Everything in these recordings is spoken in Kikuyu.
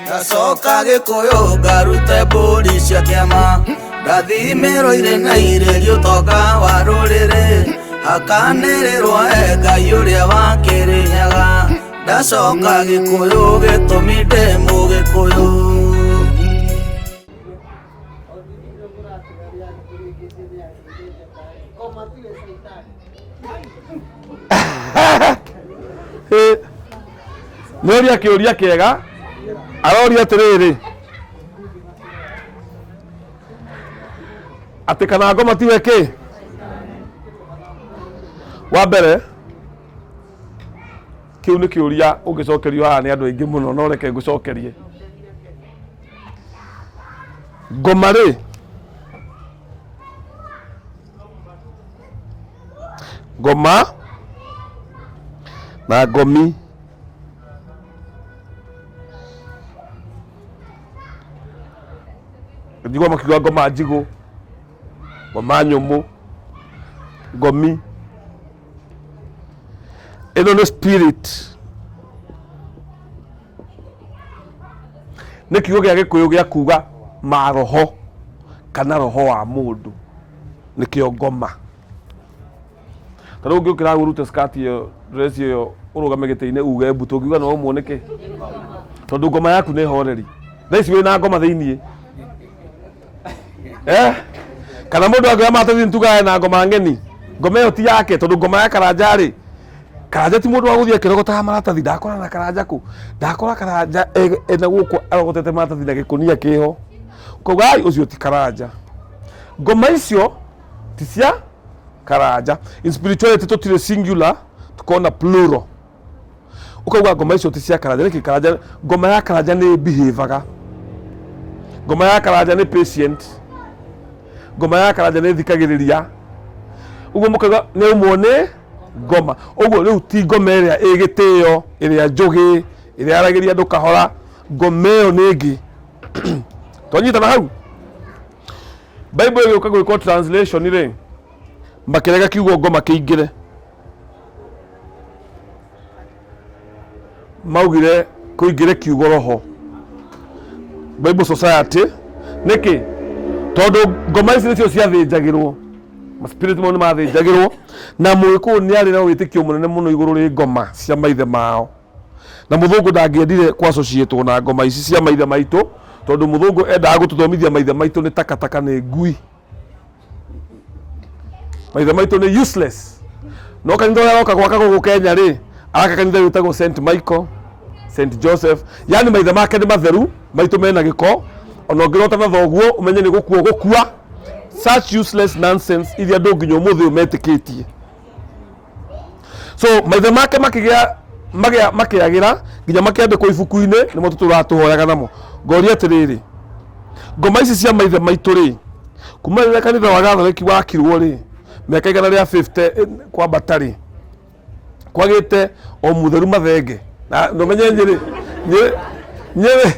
Ndacoka Gĩkũyũ ngarute mbũri cia kĩama, ngathimĩrwo irĩ na irĩrio ũtonga wa rũrĩrĩ, hakanĩrĩrwo he Ngai ũrĩa wa Kĩrĩnyaga. Ndacoka Gĩkũyũ gĩtũmi ndĩ Mũgĩkũyũ. Nĩ oria kĩũria kĩega, aroria atĩrĩrĩ, atĩ kana ngoma tiwe kĩ wa mbere. Kĩu nĩ kĩũria ũngĩcokerio haha nĩ andũ aingĩ mũno, no reke ngũcokerie. Ngoma rĩ, ngoma na ngomi. Njigua makiuga ngoma njigũ, ngoma nyũmũ, ngomi. Ĩno nĩ spirit, nĩ kiugo gĩa Gĩkũyũ gĩa kuga maroho kana roho wa mũndũ, nĩkĩo ngoma. Ta rĩu ũngĩũkĩra hau ũrute skirt ĩyo, dress ĩyo, ũrũgame gĩtĩ-inĩ uge mbu, tũngiuga no ũmwo nĩkĩ? Tondũ ngoma yaku nĩ horeri. Thaa ici wĩna ngoma thĩiniĩ. Eh? Kana mũndũ angĩoya maratathi nĩtugaga ena ngoma ng'eni. Ngoma ĩyo ti yake tondũ ngoma ya Karanja rĩ, Karanja ti mũndũ wa gũthiĩ akĩrogotaga maratathi. Ndakora na Karanja kũ? Ndakora Karanja ena gũkũ arogotete maratathi na gĩkũnia kĩho. Ũkauga ai ũcio ti Karanja. Ngoma icio ti cia Karanja. In spirituality tũtirĩ singular, tukona plural. Ũkauga ngoma icio ti cia Karanja. Nĩkĩ Karanja? Ngoma ya Karanja nĩ behavior. Ngoma ya Karanja nĩ patient. Ngoma ya Karanja nĩ thikagĩrĩria. Ũguo mũkauga nĩ ũmwe nĩ ngoma. Ũguo rĩu ti ngoma ĩrĩa ĩ gĩtĩo, ĩrĩa njũgĩ, ĩrĩa yaragĩria andũ kahora. Ngoma ĩyo nĩ ĩngĩ. Twanyitana hau? Bible ĩgĩũka gwĩkwo translation rĩ, makĩrega kiugo ngoma kĩingĩre. Maugire kũingĩre kiugo roho. Bible Society nĩkĩ? Tondũ ngoma ici nĩcio ciathĩnjagĩrwo, spirit mau nĩ mathĩnjagĩrwo, na Mũgĩkũyũ nĩ arĩ na wĩtĩkio mũnene mũno igũrũ rĩ ngoma cia maithe mao. Na mũthũngũ ndangĩendire kũ associate na ngoma ici cia maithe maitũ, tondũ mũthũngũ endaga gũtũthomithia maithe maitũ nĩ takataka, nĩ ngui, maithe maitũ nĩ useless. No kanitha ũrĩa aroka gwaka gũkũ Kenya rĩ, araka kanitha wĩtagwo St Michael, St Joseph, yani maithe make nĩ matheru, maitũ mena gĩko. Ona ũngĩrota na thoguo ũmenye nĩ gũkua ũgũkua. Such useless nonsense iria andũ nginya ũmũthĩ ũyũ metĩkĩtie. So maithe make makĩgĩa magĩa makĩagĩra nginya makĩandĩkwo ibuku-inĩ, nĩmo tũtũraga tũhoyaga namo. Ngoria atĩrĩrĩ, ngoma ici cia maithe maitũ rĩ, kuma rĩrĩa kanitha wa Gatholeki wakirwo rĩ, mĩaka 150 kwambata rĩ, kwagĩte o mũtheru mathenge. Na ndũmenye Nyĩrĩ, Nyĩrĩ, Nyĩrĩ,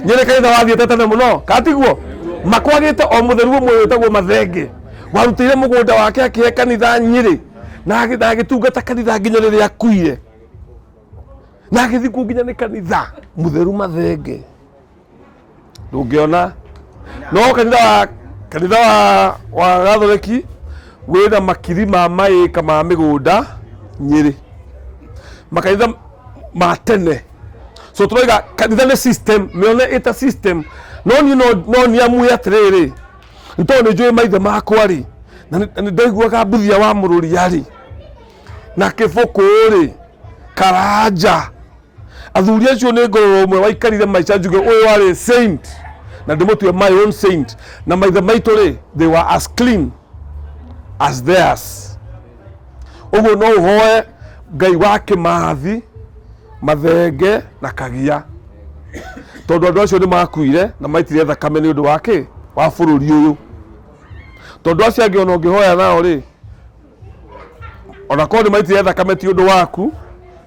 Nyĩrĩ kanitha wathiĩte tene mũno, katiguo? Makwagĩte o mũtheru ũmwe wĩtagwo Mathenge, warutĩire mũgũnda wake akĩhe kanitha Nyĩrĩ, na agĩtungata kanitha nginya rĩrĩa akuire, na agĩthikwo nginya nĩ kanitha. Mũtheru Mathenge ndũngĩona. No kanitha wa Gatholeki wĩna makiri ma maĩka ma mĩgũnda Nyĩrĩ, makanitha ma tene. So tũroiga kanitha nĩ system, mĩone ĩta system. No niĩ no niamue atĩrĩrĩ, nĩ tondũ nĩ njũĩ maithe makwa rĩ, na nĩ ndaiguaga mbuthia wa mũrũria rĩ, na kĩbũkũ rĩ, Karanja. Athuri acio nĩ ngororo ũmwe waikarire maica njuge ũyũ arĩ saint, na ndĩmũtue my own saint. Na maithe maitũ rĩ, they were as clean as theirs. Ũguo no ũhoe Ngai wa Kĩmathi, Mathenge na Kagia, tondũ andũ acio nĩ makuire na maitire thakame nĩ ũndũ wa kĩ? Wa bũrũri ũyũ. Tondũ acio angĩ ona ũngĩhoya nao rĩ, ona korwo nĩ maitire thakame ti ũndũ waku,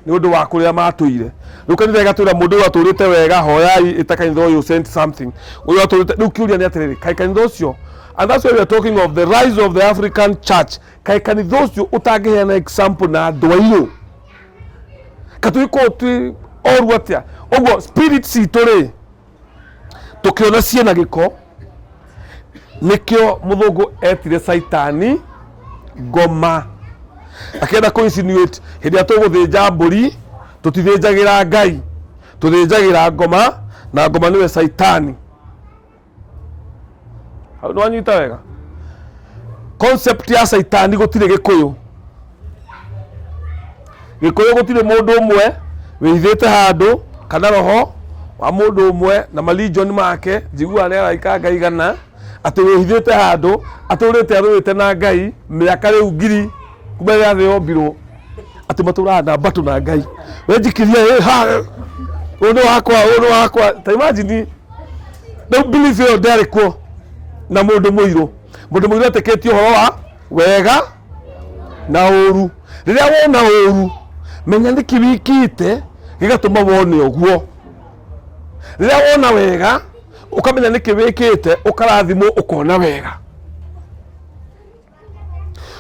nĩ ũndũ wa kũrĩa matũire. Rĩu kanitha ĩgatwĩra mũndũ ũyũ atũrĩte wega, hoyai ĩta kanitha ũyũ sent something, ũyũ atũrĩte. Rĩu kĩũria nĩ atĩrĩrĩ, kaĩ kanitha ũcio, and that's why we are talking of the rise of the African church, kaĩ kanitha ũcio ũtangĩheana example na andũ airũ, katũgĩkorwo twĩ oru atĩa? Ũguo spirit citũ rĩ, Tũkĩona ciĩna gĩko, nĩkĩo mũthũngũ etire Caitani ngoma, akĩenda kũ insinuate hĩndĩ ĩrĩa tũgũthĩnja mbũri tũtithĩnjagĩra Ngai, tũthĩnjagĩra ngoma, na ngoma nĩwe Caitani. Hau nĩwanyita wega concept ya Caitani? Gũtirĩ Gĩkũyũ, Gĩkũyũ gũtirĩ mũndũ ũmwe wĩhithĩte handũ kana roho wa mũndũ ũmwe na malegion make, njiguaga nĩ araika Ngai igana, atĩ wĩhithĩte handũ atũrĩte arũĩte na Ngai mĩaka rĩu ngiri kuma rĩrĩa thĩ yombirwo, atĩ matũraga na mbatũ na Ngai, wenjikirie ĩ ha, ũyũ nĩ wakwa, ũyũ nĩ wakwa. Ta imagine rĩu belief ĩyo ndĩarĩ kuo na mũndũ mũirũ. Mũndũ mũirũ etĩkĩtie ũhoro wa wega na ũru. Rĩrĩa wona ũru, menya nĩkĩ wikĩte gĩgatũma wone ũguo. Rĩrĩa wona wega, ũkamenya nĩkĩ wĩkĩte, ũkarathimwo, ũkona wega.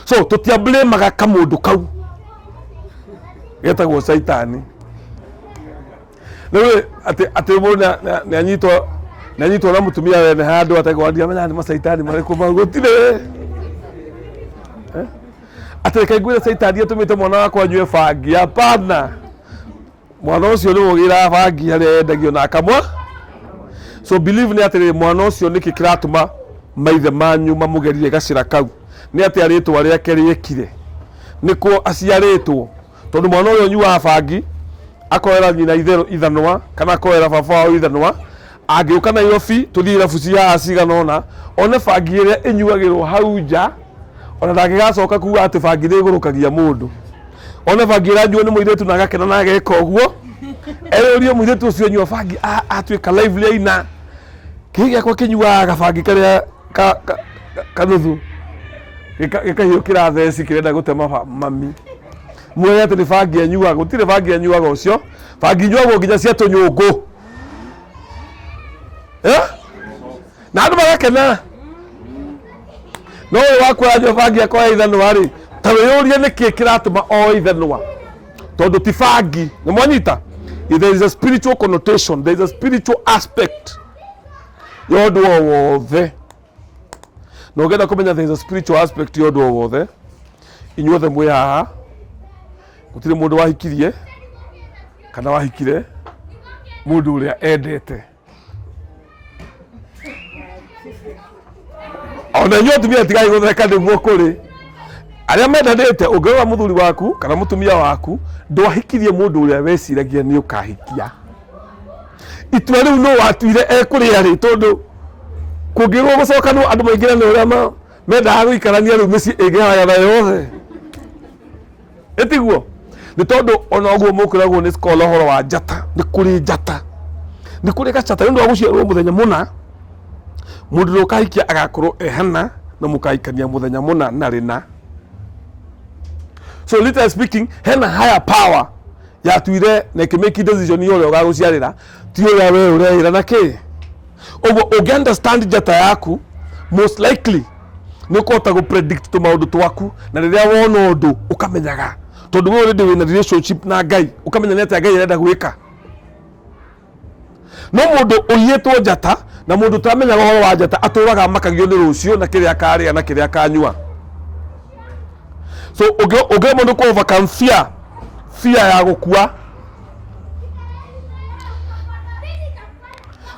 So tũtiablĩmaga kamũndũ kau getagwo Caitani. Rĩu atĩ mũndũ nĩanyitwo na mũtumia wene handũ ategwa, ndiamenya nĩ macaitani marĩkũ mau, gũtirĩ. Eh? Atĩ reke ngwĩre, Caitani atũmĩte mwana wakwa anyue bangi? Hapana, mwana ũcio nĩwe ũgĩraga bangi harĩa endagio na akamwa. So believe nĩ atĩrĩrĩ, mwana ũcio nĩkĩ kĩratũma maithe manyu mamũgerie gacĩra kau? Nĩ atĩa rĩtwa rĩake rĩekire nĩkuo aciarĩtwo? Tondũ mwana ũyũ ũnyuaga bangi akoera nyina itherũ ithanwa kana akoera baba wao ithanwa, angĩũka Nairobi tũthiĩ irabu ci haha cigana ũna, one bangi ĩrĩa ĩnyuagĩrwo hau nja, ona ndangĩgacoka kuga atĩ bangi nĩ ĩgũrũkagia mũndũ. One bangi ĩranyuo nĩ mũirĩtu na agakena na ageka ũguo, eyũrie mũirĩtu ũcio anyua bangi atuĩka lively aina kĩĩ gĩakwa kĩnyuaga gabangi karĩa kanuthu gĩkahiũkĩra theci kĩrenda gũtema mami muoya atĩ nĩ bangi anyuaga. Gũtirĩ bangi anyuaga ũcio, bangi inyuagwo nginya cia tũnyũngũ. Eh? Na andũ magakena, no ũyũ waku aranyua bangi akoya ithanwa rĩ, ta wĩyũrie nĩkĩ kĩratũma oe ithanwa, tondũ ti bangi. Nĩ mwanyita? There is a spiritual connotation, there is a spiritual aspect ya ũndũ o wothe. Na ũngĩenda kũmenya there is a spiritual aspect ya ũndũ o wothe, inyuothe mwĩ haha gũtirĩ mũndũ wahikirie kana wahikire mũndũ ũrĩa endete. Ona inyuĩ atumia, tigai gũtheka, nĩguo kũrĩ arĩa mendanĩte. Ũngĩrora mũthuri waku kana mũtumia waku, ndwahikirie mũndũ ũrĩa weciragia nĩ ũkahikia. Itua rĩu no watuire ekũrĩa rĩ, tondũ kũngĩrwo gũcokanwo andũ maingĩrane ũrĩa mendaga gũikarania, rĩu mĩciĩ ĩngĩharagana yothe, ĩtiguo? Nĩ tondũ ona ũguo mũkwĩragwo nĩ scholar ũhoro wa njata, nĩ kũrĩ njata, nĩ kũrĩ gacata nĩ ũndũ wa gũciarwo mũthenya mũna, mũndũ ũrĩa ũkahikia agakorwo ehana na mũkahikania mũthenya mũna na rĩna. So literally speaking, hena higher power yatuire na ĩkĩmake decision ya ũrĩa ũgagũciarĩra, ti ũrĩa we ũreĩra na kĩ. Ũguo ũngĩ understand njata yaku, most likely nĩ ũkũhota gũ predict tũmaũndũ twaku, na rĩrĩa wona ũndũ ũkamenyaga, tondũ we already wĩna relationship na Ngai, ũkamenya nĩ atĩa Ngai arenda gwĩka. No mũndũ ũiyĩtwo njata na mũndũ ũtamenyaga ũhoro wa njata atũraga amakagio nĩ rũciũ na kĩrĩa akarĩa na kĩrĩa akanyua. So ũngĩremwo nĩ kũ overcome fear, fear ya gũkua,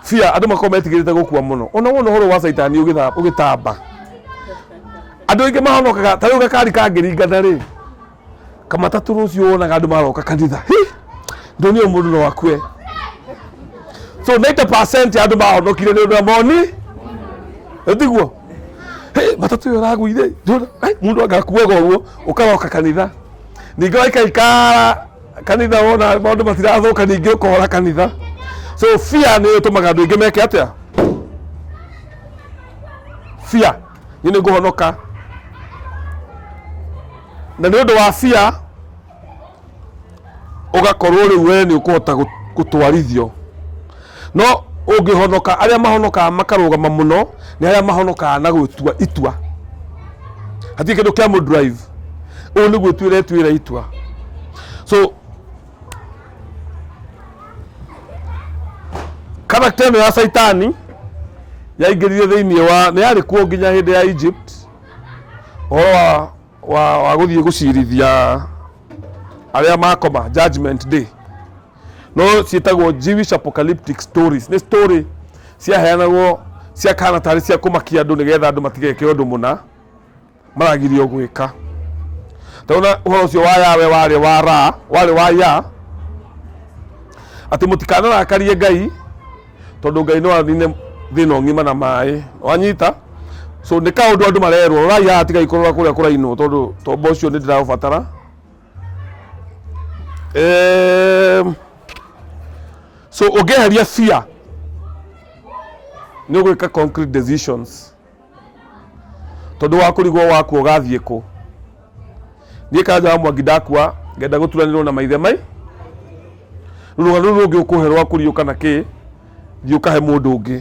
fear, andũ makorwo metigĩrĩte gũkua mũno. Ona wona ũhoro wa Caitani ũgĩtamba, andũ aingĩ mahonokaga. Ta rĩu gakari kangĩringana rĩ, kamatatũ rũciũ wonaga andũ maroka kanitha, hi, ndonire mũndũ no akue. So 90% ya andũ mahonokire nĩ ũndũ wa moni, ĩtiguo? Hey, matatũ ĩyo ĩragũire. Ai, mũndũ angakuaga ũguo, ũkaroka kanitha, ningĩ waikaikara kanitha wona maũndũ matirathũka, ningĩ ũkora kanitha. So fear nĩ ĩtũmaga andũ aingĩ meke atĩa? Fear, niĩ nĩ ngũhonoka, na nĩ ũndũ wa fear ũgakorwo rĩu we nĩ ũkũhota gũtwarithio. No ũngĩhonoka, arĩa mahonokaga makarũgama mũno nĩ arĩa mahonokaga na gũtua itua, hatirĩ kĩndũ kĩa mũ drive, ũũ nĩ gwĩtuĩra ĩtuĩra itua. So character ĩno ya Caitani Yaingĩrire thĩinĩ wa nĩ yarĩ kuo nginya hĩndĩ ya Egypt, ũhoro wa gũthiĩ gũcirithia arĩa makoma, judgment day. No ciĩtagwo Jewish apocalyptic stories. Nĩ story ciaheanagwo ciakahana tarĩ cia kũmakia andũ nĩgetha andũ matigeke ũndũ mũna maragirio gwĩka. Tondũ ũhoro ũcio wa Yawe warĩ wa Ra, warĩ wa Ya, atĩ mũtikanarakarie Ngai tondũ Ngai no anine thĩna ũng'ima na maĩ. Wanyita? So nĩ kaũndũ andũ marerwo, rorai haha tigai kũrora kũrĩa kũrainwo tondũ tombo ũcio nĩ ndĩraũbatara. So ũngĩeheria fear nĩ ũgwĩka concrete decisions tondũ wa kũrigwo wakua ũgathiĩ kũ. Niĩ Kanja wa Mwangi ndakua ngenda gũturanĩrwo na maithe mai rũgano rũu rũngĩ ũkũhe rwa kũriũka na kĩ thiĩ ũkahe mũndũ ũngĩ.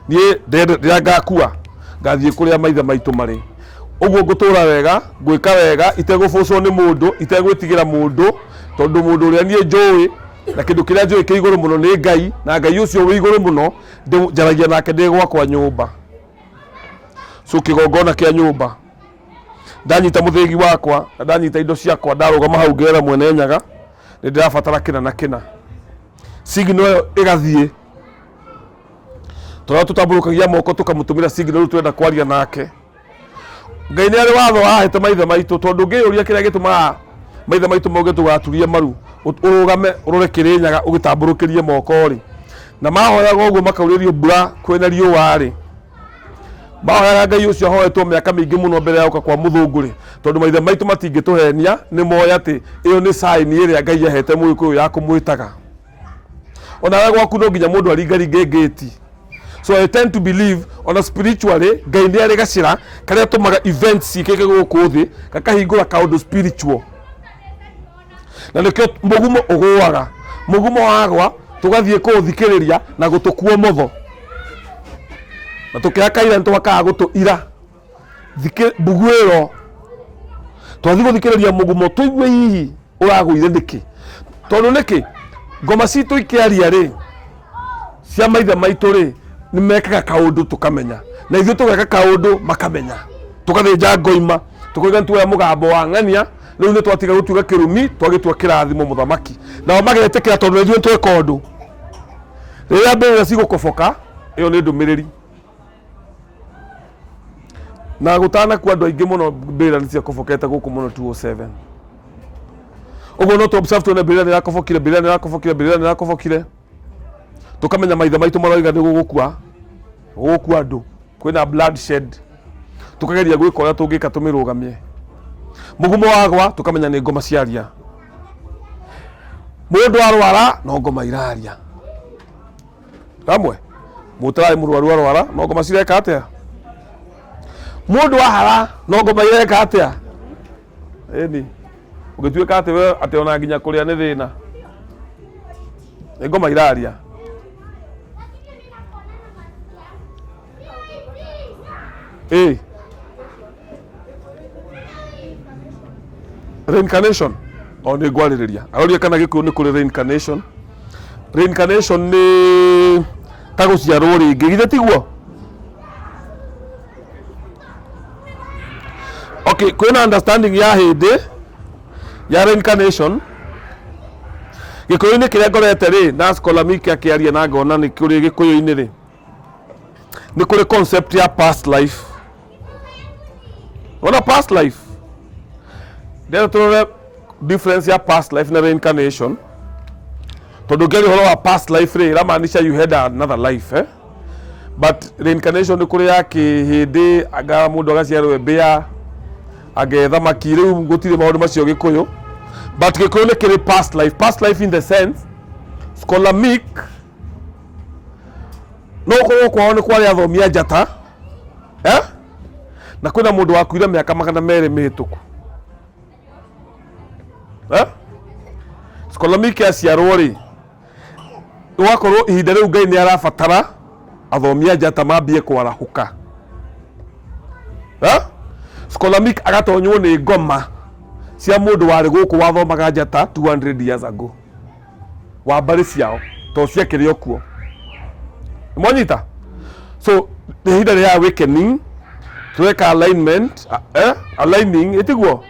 Niĩ rĩrĩa ngakua ngathiĩ kũrĩa maithe maitũ marĩ. Ũguo ngũtũra wega, ngwĩka wega itegũbũcwo nĩ mũndũ, itegwĩtigĩra mũndũ, tondũ mũndũ ũrĩa niĩ njũĩ na kĩndũ kĩrĩa njũĩ kĩ igũrũ mũno nĩ Ngai, na Ngai ũcio wĩ igũrũ mũno njaragia nake ndĩ gwakwa nyũmba. So kĩgongona kĩa nyũmba, ndanyita mũthĩgi wakwa na ndanyita indo ciakwa, ndarũgama hau ngera Mwene Nyaga nĩ ndĩrabatara kĩna na kĩna. Signal ĩyo ĩgathiĩ, tũrĩa tũtambũrũkagia moko tũkamũtũmĩra signal, rĩu tũrenda kwaria nake. Ngai nĩ arĩ watho ahete maithe maitũ, tondũ ũngĩyũria kĩrĩa gĩtũmaga maithe maitũ mauge tũgaturie maru, ũrũgame ũrore Kĩrĩnyaga ũgĩtambũrũkĩrie moko rĩ, na mahoyaga ũguo makaurĩrio mbura kwĩna riũa rĩ, mahoyaga Ngai ũcio ahoetwo mĩaka mĩingĩ mũno mbere ya gũka kwa mũthũngũ rĩ, tondũ maithe maitũ matingĩtũhenia, nĩ moĩ atĩ ĩyo nĩ sign ĩrĩa Ngai ahete mũgĩkũyũ ya kũmwĩtaga. Onawe gwaku no nginya mũndũ aringaringe ngĩti. So I tend to believe ona spiritually Ngai nĩ arĩ gacĩra karĩa atũmaga events ciĩkĩke gũkũ thĩ gakahingũra kaũndũ spiritual, na nĩkĩo mũgumo ũgũaga. Mũgumo wagwa tũgathiĩ kũũthikĩrĩria na gũtũ motho na tũkĩhaka ira nĩtwakaga gũtũ ira mbuguĩro twathiĩ gũthikĩrĩria mũgumo tũigue hihi ũragũire nĩkĩ, tondũ nĩkĩ ngoma citũ ikĩaria rĩ cia maithe maitũ rĩ nĩ mekaga kaũndũ tũkamenya, na ithuĩ tũgeka kaũndũ makamenya, tũgathĩnja ngoima tũkoiga nĩtuoya mũgambo wa ng'ania, rĩu nĩ twatiga gũtuga kĩrumi twagĩtua kĩrathimo mũthamaki, nao magetĩkĩra tondũ na ithuĩ nĩtweka ũndũ. Rĩrĩa mbĩrĩra cigũkoboka ĩyo nĩ ndũmĩrĩri na gũtanakua andũ aingĩ mũno, mbĩrĩra nĩ ciakobokete gũkũ mũno 207. Ũguo no tũ observe tuone mbĩrĩra nĩ ĩrakobokire, mbĩrĩra nĩ ĩrakobokire, mbĩrĩra nĩ ĩrakobokire, tũkamenya maithe maitũ maroiga nĩ gũgũkua, gũgũkua andũ, kwĩna bloodshed, tũkageria gwĩka ũrĩa tũngĩka tũmĩrũgamie. Mũgumo wagwa tũkamenya nĩ ngoma ciaria. Mũndũ arwara no ngoma iraria. Ramwe mũtararĩ mũrwaru arwara no ngoma cireka atĩa? Mũndũ ahara no ngoma ireka atĩa? Ĩni ũgĩtuĩka atĩ we atĩ ona nginya kũrĩa nĩ thĩna, nĩ ngoma iraria. Ĩ reincarnation o nĩ ngwarĩrĩria aroria kana gĩkũyũ nĩ kũrĩ reincarnation. Reincarnation nĩ ta gũciarwo rĩngĩ, githĩ tiguo? Okay, kwĩna understanding ya hĩndĩ ya reincarnation gĩkũyũ-inĩ kĩrĩa ngorete rĩ na scholar Mike akĩaria na ngona nĩ kũrĩ gĩkũyũ-inĩ rĩ nĩ kũrĩ concept ya past life. Ona past life ndĩrenda tũrore difference ya past life na reincarnation, tondũ ũngĩaria ũhoro wa past life rĩ ĩramaanisha you had another life, eh? But reincarnation nĩ kũrĩ ya kĩhĩndĩ, anga mũndũ agaciarwo e mbĩa, anga e thamaki, rĩu gũtirĩ maũndũ macio gĩkũyũ. But gĩkũyũ nĩ kĩrĩ past life. Past life in the sense scholar Meek no gũkorwo kwao nĩ kwarĩ athomi a njata, eh? Na kwĩna mũndũ wakuire mĩaka 200 mĩhĩtũku, eh? Scholar Meek aciarwo rĩ gwakorwo ihinda rĩu Ngai nĩ arabatara athomi a njata mambie kwarahũka, eh? Scholar Meek agatonywo nĩ ngoma cia mũndũ warĩ gũkũ wathomaga njata 200 years ago wa mbarĩ ciao to ciakĩrĩ o kuo. Mwanyita? So Nĩ ihinda rĩa awakening, tweka alignment, aligning ĩtiguo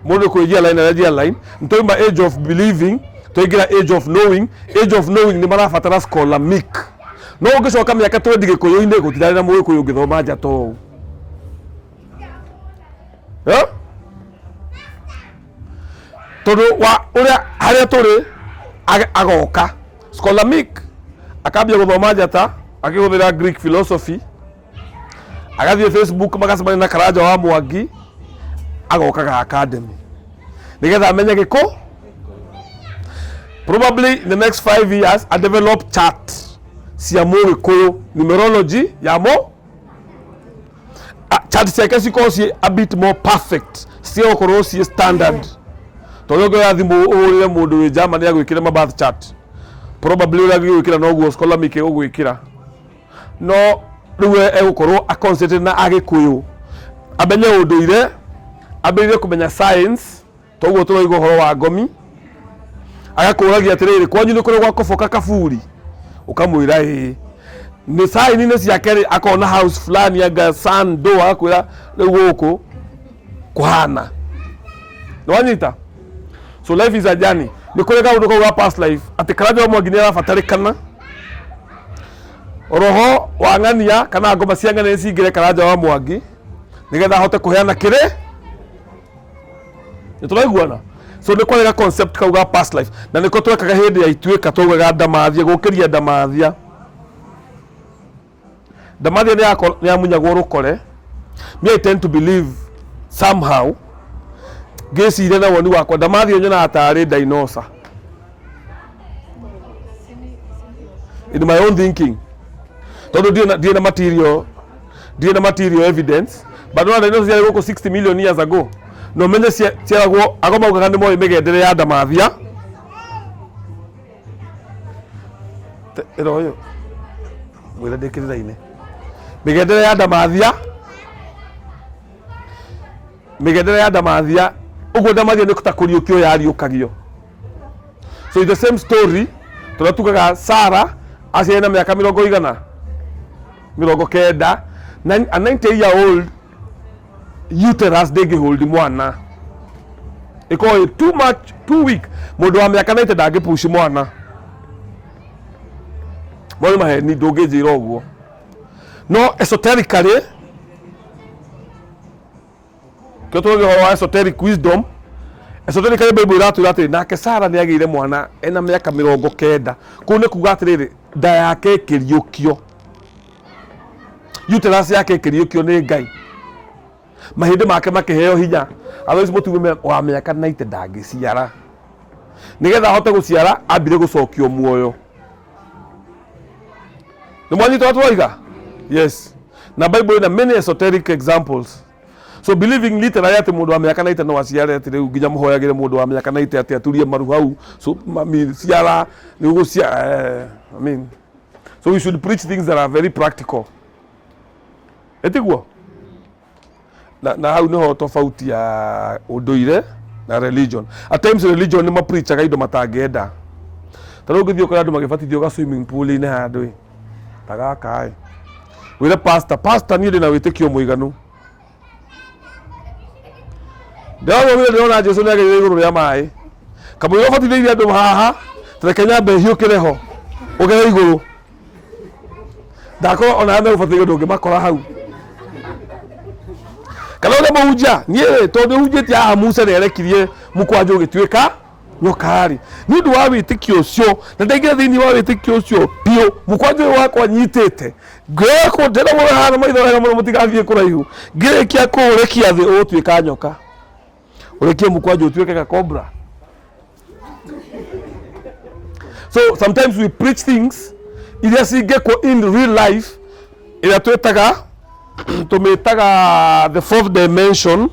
mũndũ kwĩjia line arejia line. Nĩ twauma age of believing, twaingĩra age of knowing. Age of knowing nĩ marabatara scholar meek. No ũngĩcoka mĩaka 20 gĩkũyũ-inĩ, gũtirarĩ na mũgĩkũyũ ũngĩthoma njata ũũ, eh? Tondũ wa ũrĩa harĩa tũrĩ, agoka scholar meek akambia gũthoma njata akĩhũthĩra Greek philosophy, agathiĩ Facebook magacemania na Karanja wa Mwangi, agokaga academy nĩgetha amenye gĩkũ. Probably in the next 5 years a develop chart cia mũgĩkũyũ, numerology ya mo chart ciake cikorwo ciĩ a bit more perfect, cigũkorwo ciĩ standard. Tondũ ũngĩoya thimũ ũhũrĩre mũndũ wĩ Germany agwĩkĩre ma birth chart, probably ũrĩa angĩgwĩkĩra noguo scholar Mike ũgwĩkĩra. No rĩu we egũkorwo a concentrate na agĩkũyũ, amenye ũndũire, ambĩrĩrie kũmenya science. Toguo tũroiga ũhoro wa ngomi, agakũragia atĩrĩrĩ, kwanyu nĩ kũrĩ gwa kũboka kaburi? Ũkamwĩra ĩĩ. Nĩ sign-inĩ ciake rĩ, akona house fulani anga sando, agakwĩra rĩu gũkũ kũhana. Nĩwanyita? So life is a journey. Nĩ kũrĩ kaũndũ kau ga past life, atĩ Karanja wa Mwangi nĩ arabatarĩkana roho wa ng'ania kana ngoma cia ng'ania cingĩre Karanja wa Mwangi nĩgetha ahote kũheana kĩrĩ. Nĩ tũraiguana? So nĩ kwarĩ ga concept kau ga past life, na nĩko twekaga hĩndĩ ya ituĩka. Twaugaga ndamathia gũkĩria ndamathia. Ndamathia nĩ yamunyagwo rũkore. Me, I tend to believe somehow, ngĩciria na woni wakwa, ndamathia nyonaga tarĩ dinosaur in my own thinking, tondũ ndirĩ na material, ndirĩ na material evidence, but no dinosaur ciarĩ gũkũ 60 million years ago. No menye ciaragwo ago maugaga nĩ moĩ mĩgendere ya ndamathia. Ĩro ũyũ mwĩre ndĩkĩrĩra-inĩ mĩgendere ya ndamathia, mĩgendere ya ndamathia. Ũguo ndamathia nĩ ta kũriũkio yariũkagio. So it's the same story tũrĩa tugaga Sara aciarĩ na mĩaka mĩrongo igana 90. A 90 year old uterus ndĩngĩhold mwana, ĩkorwo ĩ too much, too weak. Mũndũ wa mĩaka 90 ndangĩpush mwana. Mo nĩ maheni, ndũngĩnjĩra ũguo. No esoterically, kĩo tũrauga ũhoro wa esoteric wisdom, esoterically Bible ĩratwĩra atĩrĩ, nake Sara nĩ agĩire mwana ena mĩaka 90. Kũu nĩ kuga atĩrĩrĩ, nda yake ĩkĩriũkio, uterus yake ĩkĩriũkio nĩ Ngai, mahĩndĩ make makĩheo hinya. Otherwise mũtumia wa mĩaka 90 ndangĩciara. Nĩgetha ahote gũciara, ambire gũcokio muoyo. Nĩ mwanyita ũrĩa tũroiga? Yes. Na Bible ĩna many esoteric examples. So believing literally atĩ mũndũ wa mĩaka 90 no aciare, atĩ rĩu nginya mũhoyagĩre mũndũ wa mĩaka 90 atĩ aturie maru hau, so mami ciara nĩ ũgũciara, I mean, so we should preach things that are very practical. Ĩtiguo? Na hau niho tofauti ya ũndũire na religion. At times religion nĩ mapreachaga indo matangĩenda. Ta rĩu ũngĩthiĩ ũkore andũ magĩbatithio ga swimming pool-inĩ handũ ĩ ta gaka ĩ, wĩre pastor, "Pastor, niĩ ndĩna wĩtĩkio mũiganu, ndĩrathomire ndĩrona Jesu nĩ agereire igũrũ rĩa maĩ. Kamũira ũbatithĩirie andũ haha, reke nyambe hiũkĩre ho ũgere igũrũ." Ndakorwo ona arĩa megũbatithio ndũngĩmakora hau. Kana ũrĩa mũhunjia, "Niĩ rĩ, tondũ hunjĩtie haha, Musa nĩ arekirie mũkwanjũ ũgĩtuĩka nyoka rĩ, nĩ ũndũ wa wĩtĩkio ũcio na ndaingĩra thĩinĩ wa wĩtĩkio ũcio biũ, mũkwanjũ ũyũ wakwa nyitĩte ngĩoya ndĩra mũno haha na maitho wega mũno, mũtigathiĩ kũraihu, ngĩrĩkia kũũrekia thĩ ũgũtuĩka nyoka." Ũrekie mũkwanjũ ũtuĩke gakobra. So sometimes we preach things iria cingĩkwo in real life, ĩrĩa twĩtaga, tũmĩtaga the fourth dimension.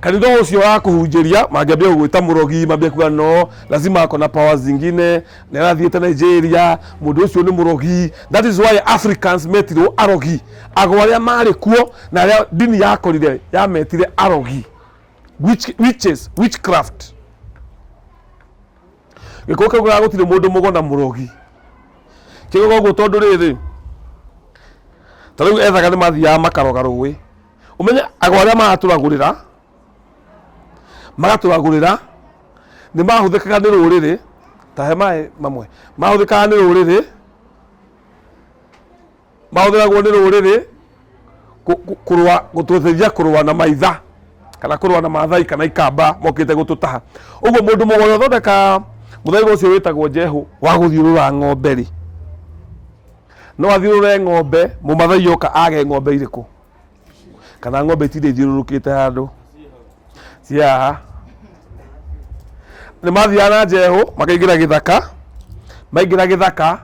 Kanitha ũcio wa kũhunjĩria mangĩambia gũgwĩta mũrogi, mambia kuga no lazima ako na powers zingine, nĩ arathiĩte Nigeria, mũndũ ũcio nĩ mũrogi. That is why Africans metirwo arogi. Ago arĩa marĩ kuo na arĩa ndini yakorire yametire arogi, witches, witchcraft. Gĩkũyũ kĩugaga gũtirĩ mũndũ mũgo na mũrogi. Kĩugaga ũguo tondũ rĩrĩ, Ta rĩu ethaga nĩ mathiaga makaroga rũĩ. Ũmenye ago arĩa maratũragũrĩra, magatũragũrĩra nĩ mahũthĩkaga nĩ rũrĩrĩ, ta he maĩ mamwe, mahũthĩkaga nĩ rũrĩrĩ, mahũthĩragwo nĩ rũrĩrĩ kũrũa, gũtũteithia kũrũa na maitha kana kũrũa na Mathai kana Ikamba mokĩte gũtũtaha. Ũguo mũndũ mũgo ũrĩa ũthondekaga mũthaiga ũcio wĩtagwo njehu wa gũthiũrũra ng'ombe rĩ, no athiũrũre ng'ombe mũmathai oka age ng'ombe irĩkũ kana ng'ombe itirĩ ithiũrũrũkĩte handũ ciĩ haha. Nĩ mathiaga na njehu makaingĩra gĩthaka, maingĩra gĩthaka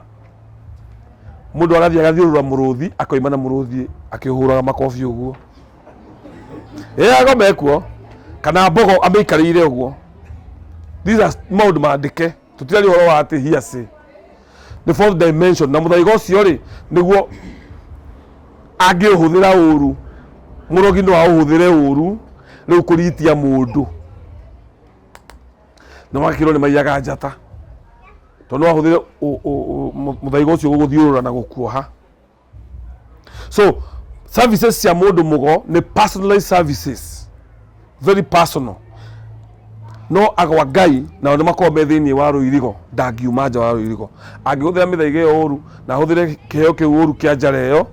mũndũ agathiĩ agathiũrũra mũrũthi akoima na mũrũthi akĩũhũraga makobi ũguo. Ĩ ago mekuo kana mbogo amĩikarĩire ũguo. These are maũndũ mandĩke, tũtiraria ũhoro wa atĩ hearsay. Nĩ fourth dimension na mũthaiga ũcio rĩ nĩguo angĩũhũthĩra ũru, mũrogi no aũhũthĩre ũru rĩu kũritia mũndũ. Na magakĩrwo nĩ maiyaga njata tondũ no ahũthĩre mũthaiga ũcio gũgũthiũrũra na gũkuoha. So services cia mũndũ mũgo nĩ personalized services, very personal. No agwa Ngai nao nĩ makoragwo me thĩinĩ wa rũirigo, ndangiuma nja wa rũirigo. Angĩhũthĩra mĩthaiga ĩyo ũru na ahũthĩre kĩheo kĩu ũru kĩa njara ĩyo,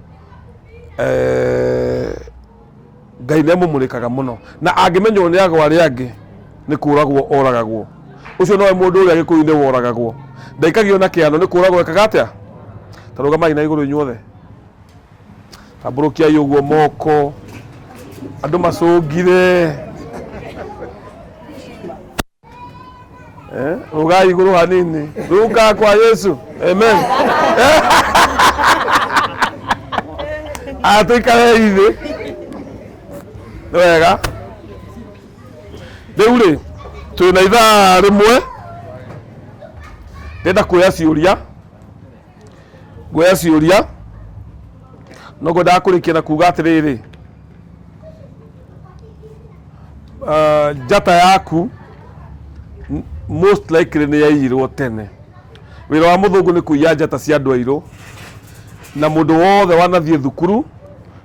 Ngai nĩ amũmũrĩkaga mũno. Na angĩmenywo nĩ agwa arĩa angĩ nĩ kũragwo oragagwo. Ũcio nowe mũndũ ũrĩa Gĩkũyũ-inĩ woragagwo. Ndaikagio na kĩano nĩ kũragwo ekaga atĩa? Ta rũgamai na igũrũ inyuothe. Tambũrũkiai ũguo moko. Andũ macũngire. Rũgai igũrũ hanini. Ruka kwa Yesu. Amen. Tũikare thĩ. Nĩ wega. Rĩu rĩ, twĩna ithaa rĩmwe. Ndĩrenda kuoya ciũria. Nguoya ciũria. No ngwendaga kũrĩkia na kuga atĩrĩrĩ, njata yaku most likely nĩ yaiyirwo tene. Wĩra wa mũthũngũ nĩ kũiya njata cia andũ airũ, na mũndũ wothe wanathiĩ thukuru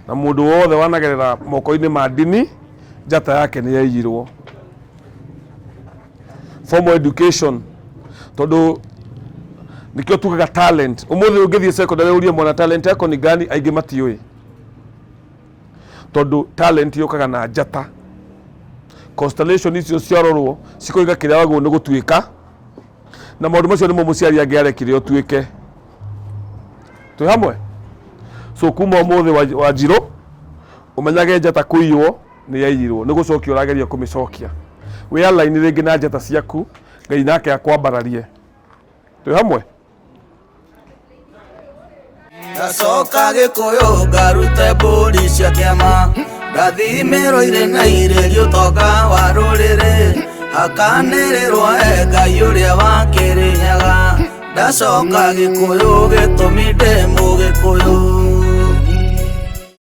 na mũndũ wothe wanagerera moko-inĩ ma ndini, njata yake nĩ yaiyirwo. Formal education, tondũ nĩkĩo tugaga talent. Ũmũthĩ ũngĩthiĩ secondary ũrie mwana talent yako ni gani, aingĩ matiũĩ, tondũ talent yũkaga na njata. Constellation icio ciarorwo cikoiga kĩrĩa wagĩrĩirwo nĩ gũtuĩka, na maũndũ macio nĩmo mũciari angĩarekire ũtuĩke. Twĩ hamwe? So kuma ũmũthĩ Wanjirũ, ũmenyage njata kũiywo nĩ yaiyirwo, nĩ gũcokia ũrageria kũmĩcokia. Wĩ align rĩngĩ na njata ciaku, Ngai nake akwambararie. Twĩ hamwe? Ngacoka Gĩkũyũ ngarute mbũri cia kĩama, ngathimĩrwo irĩ na irĩri ũtonga wa rũrĩrĩ, hakanĩrĩrwo e Ngai ũrĩa wa Kĩrĩnyaga. Ndacoka Gĩkũyũ gĩtũmi ndĩ